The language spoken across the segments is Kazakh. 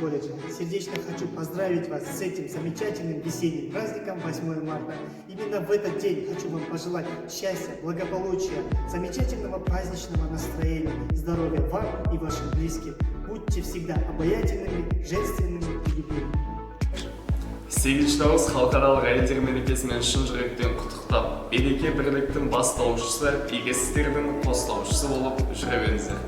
колледжа. Сердечно хочу поздравить вас с этим замечательным весенним праздником 8 марта. Именно в этот день хочу вам пожелать счастья, благополучия, замечательного праздничного настроения, здоровья вам и вашим близким. Будьте всегда обаятельными, женственными и любимыми. 8 наурыз халықаралық әйелдер мерекесімен шын жүректен құттықтап, береке бірліктің бастаушысы, игі істердің қостаушысы болып жүре беріңіздер.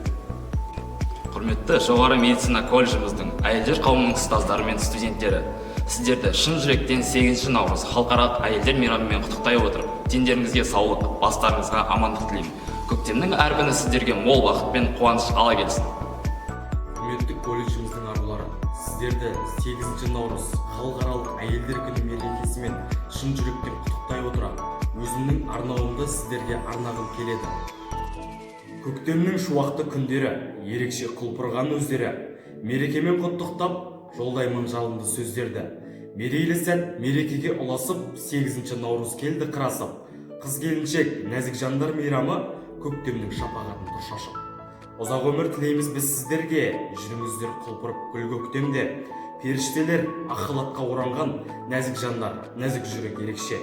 Құрметті жоғары медицина колледжіміздің әйелдер қауымының ұстаздары мен студенттері, сіздерді шын жүректен 8 наурыз халықаралық әйелдер мейрамымен құттықтай отырып, дендеріңізге саулық, бастарыңызға амандық тілеймін. Көктемнің әр күні сіздерге мол бақыт пен қуаныш ала келсін. Құрметті колледжіміздің арулары, сіздерді 8 наурыз халықаралық әйелдер күні мерекесімен шын жүректен құттықтай отыра, өзімнің арнауымды сіздерге арнағым келеді. Көктемнің шуақты күндері, ерекше құлпырған өздері, мерекемен құттықтап жолдаймын жалынды сөздерді. Мерейлі сәт мерекеге ұласып, 8 наурыз келді қыр асып. Қыз келіншек, нәзік жандар мейрамы, көктемнің шапағатын тұр шашып. Ұзақ өмір тілейміз біз сіздерге, жүріңіздер құлпырып гүл көктемде. Періштелер ақ халатқа оранған нәзік жандар, нәзік жүрек ерекше.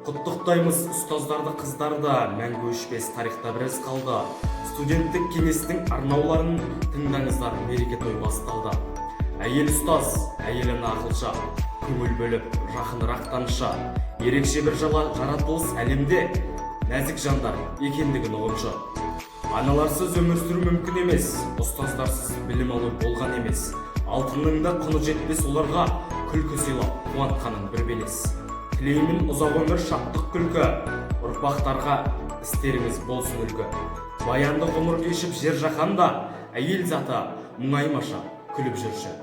Құттықтаймыз ұстаздарды, қыздарды, мәңгі өшпес тарихта бір із қалды. Студенттік кеңестің арнауларын тыңдаңыздар, мереке той басталды. Әйел ұстаз, әйел ана ақылшы, көңіл бөліп жақынырақ танышы. Ерекше бір жала жаратылыс әлемде нәзік жандар екендігін ұғыншы. Аналарсыз өмір сүру мүмкін емес, ұстаздарсыз білім алу болған емес. Алтынның да құны жетпес оларға, күлкі сыйлап қуантқаның бір белес. Тілеймін ұзақ өмір, шаттық, күлкі, ұрпақтарға істеріңіз болсын үлгі. Баянды ғұмыр кешіп жер жаһанда, әйел заты, мұңаймашы, күліп жүрші.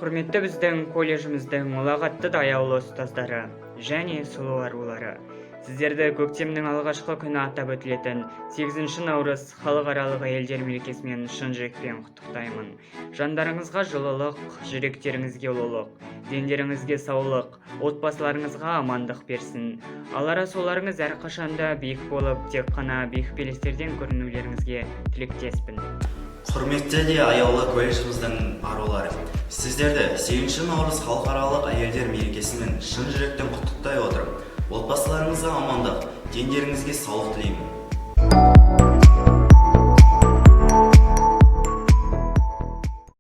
Құрметті біздің колледжіміздің ұлағатты да аяулы ұстаздары және сұлу арулары, сіздерді көктемнің алғашқы күні атап өтілетін 8 наурыз халықаралық әйелдер мерекесімен шын жүрекпен құттықтаймын. Жандарыңызға жылылық, жүректеріңізге ұлылық, дендеріңізге саулық, отбасыларыңызға амандық берсін. Алар асуларыңыз әрқашанда биік болып, тек қана биік белестерден көрінулеріңізге тілектеспін. Құрметті де аяулы колледжіміздің арулары, сіздерді 8 наурыз халықаралық әйелдер мерекесімен шын жүректен құттықтай отырып, отбасыларыңызға амандық, дендеріңізге саулық тілеймін.